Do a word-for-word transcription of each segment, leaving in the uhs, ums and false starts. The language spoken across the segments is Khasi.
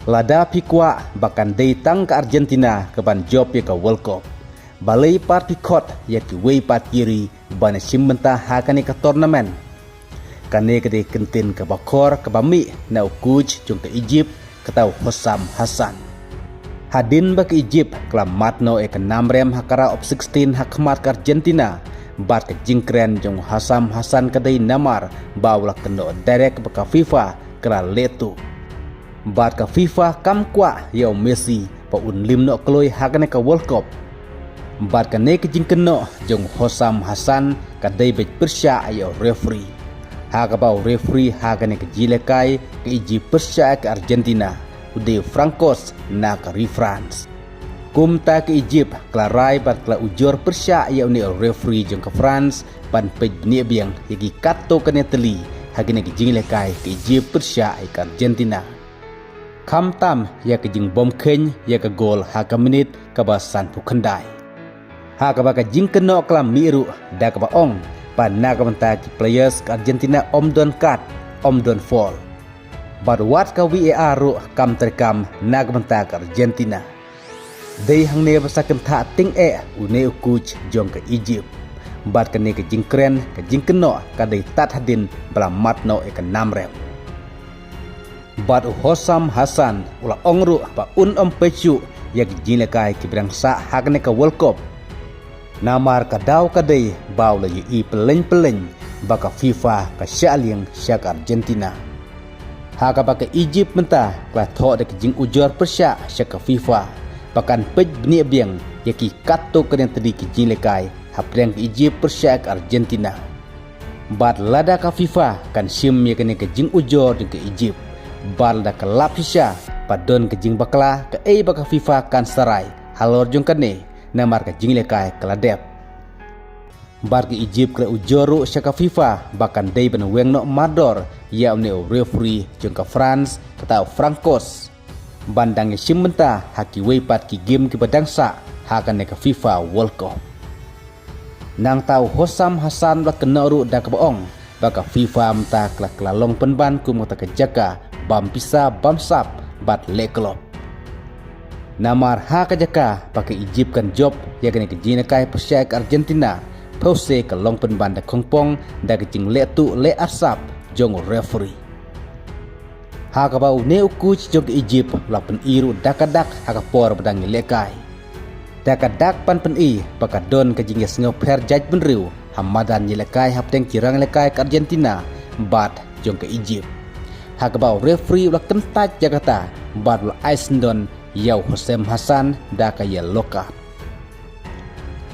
Lada phi kwah ba kan dei tang ka Argentina ka ban jop ïa ka World Cup, balei pat phi khot ïa kiwei pat ki ri ban shim bynta ha kane ka tournament? Kane ka dei ka kyntien kaba khor kaba mih na u coach jong ka Egypt, kata u Hossam Hassan. Hadien ba ka Egypt ka la mad noh ïa ka nam rem ha ka round of sixteen ha khmat ka Argentina, bad ka jingkren jong u Hossam Hassan ka dei namar ba u la kynnoh direct ba ka FIFA ka la leh tuh. Bad ka FIFA kam kwah ïa u Messi ba un lim noh kloi ha kane ka World Cup. Bad kane ka jingkynnoh jong u Hossam Hassan ka dei beit pyrshah ïa u referee. Ha kaba u referee ha kane ka jingïalehkai ka Egypt pyrshah ïa ka Argentina, u dei u Francos na ka ri France. Kumta ka Egypt ka la rai bad ka la ujor pyrshah ïa une u referee jong ka France ban peit bniah biang ïa ki katto katne tylli ha kane ka jingïalehkai ka Egypt pyrshah ïa ka Argentina. Khamtam ïa ka jingbym kheiñ ïa ka gol ha ka minit kaba sanphew khyndai. Ha kaba ka jingkynnoh ka la mih ruh da kaba ong ba na ka bynta ki players ka Argentina ym don kad, ym don foul. Bad wat ka VAR ruh kam treikam na ka bynta ka Argentina. Dei hangne ba sa kynthah tyngeh eh une u coach jong ka Egypt. Bad kane ka jingkren ka jingkynnoh ka dei tad hadien ba la mad noh ïa ka nam rem. Bad u Hossam Hassan u la ong ruh ba un ym peit shuh ïa ki jingïalehkai kiba dang sah ha kane ka World Cup. Namar ka daw ka dei ba u la ïohi pylleng pylleng ba ka FIFA ka shah lieng sha ka Argentina. Ha kaba ka Egypt mynta ka la thoh da ka jingujor pyrshah sha ka FIFA ba kan peit bniah biang ïa ki katto katne tylli ki jingïalehkai hapdeng ka Egypt pyrshah ka Argentina. Bad lada ka FIFA kan shim ïa kane ka jingujor jong ka Egypt, bad lada ka lap shisha ba don ka jingbakla, kaei ba ka FIFA kan sarai halor jong kane, namar ka jingïalehkai ka la dep. Bad ka Egypt ka la ujor ruh sha ka FIFA ba kan dei ban weng noh mardor ïa une u referee jong ka France, kata u Francos, ban dang ïashim bynta ha kiwei pat ki game kiba dang sah ha kane ka FIFA World Cup. Nangta u Hossam Hassan u la kynnoh ruh da kaba ong ba ka FIFA mynta ka la, ka la long pynban kum kata ka jaka bam pisa bam sap bad leh klop. Namar ha ka jaka ba ka Egypt kan jop ïa kane ka jingïalehkai pyrshah ka Argentina, phewse ka long pynban da khongpong da ka jingleh tuh leh arsap jong u referee. Ha kaba une u coach jong ka Egypt u la pyni ruh da ka dak ha ka por ba dang ïalehkai. Da ka dak ban pyni ba ka don ka jingïasngewpher jaitbynriew ha madan ïalehkai hapdeng ki rangïalehkai ka Argentina bad jong ka Egypt. Ha kaba u referee u la kyntait ïa kata bad u la ai syndon ïa u Hossam Hassan da ka yellow card.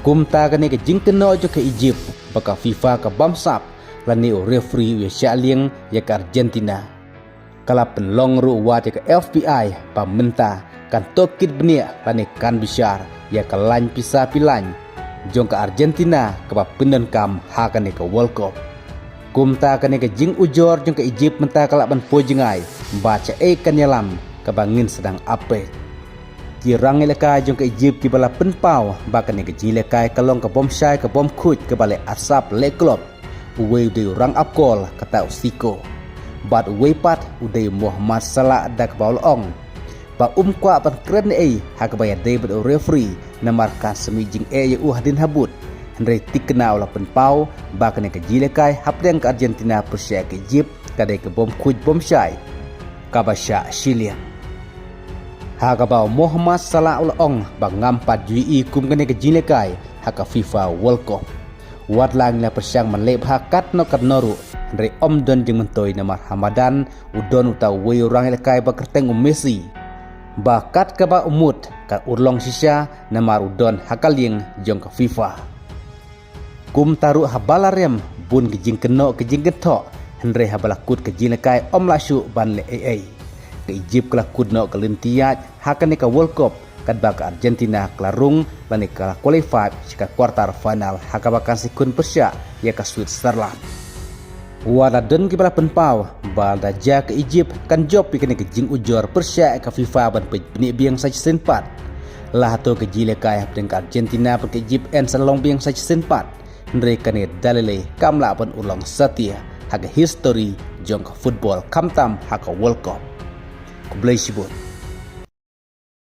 Kumta kane ka jingkynnoh jong ka Egypt ba ka FIFA ka bamsap lane u referee u ïa shah lieng ïa ka Argentina. Ka la pynlong ruh wat ïa ka FBI ba mynta kan tohkit bniah lane kan bishar ïa ka lain pisa pilain jong ka Argentina kaba pyndonkam ha kane ka World Cup. Kumta kane ka jingujor jong ka Egypt mynta ka lah ban poi jngai bad shaei kan ïalam kaba ngin sdang ap peit. Ki rangïalehkai jong ka Egypt kiba la pynpaw ba kane ka jingïalehkai ka long ka bym shai ka bym khuid kaba leh arsap leh klop. Uwei u dei u rangap kol kata u Zico. Bad uwei pat u dei u Mohamed Salah da kaba u la ong ba um kwah ban kren ei ha kaba ïadei bad u referee namar kan sa mih jingeh ïa u hadien habud. Hynrei thikna u la pynpaw ba kane ka jingïalehkai hapdeng ka Argentina pyrshah ka Egypt ka dei ka bym khuid bym shai kaba shah shiliang. Ha kaba u Mohamed Salah u la ong ba ngam pat ju ïohi kum kane ka jingïalehkai ha ka FIFA World Cup. Wat la ngi la pyrshang ban leh bha katno katno ruh, hynrei ym don jingmyntoi namar ha madan u don uta uwei u rangïalehkai ba kyrteng u Messi. Ba kat kaba u mut ka urlong shisha namar u don ha ka lieng jong ka FIFA. Kumta ruh haba la rem bun ka jingkynnoh ka jingkynthoh, hynrei haba la kut ka jingïalehkai ym lah shuh ban leh ei ei. Ka Egypt ka la kut noh ka lynti ïaid ha kane ka World Cup katba ka Argentina ka la rung lane ka la qualify sha ka quarter final ha kaba kan sa ïakhun pyrshah ïa ka Switzerland. Wat la don kiba la pynpaw ba lada jia ka Egypt kan jop ïa kane ka jingujor pyrshah ïa ka FIFA ban peit bniah biang sa shisien pat. La hato ka jingïalehkai hapdeng ka Argentina bad ka Egypt yn sa long biang sa shisien pat. Hynrei kane da lei lei kam lah ban urlong satia ha ka history jong ka football khamtam ha ka World Cup. Khublei shibun.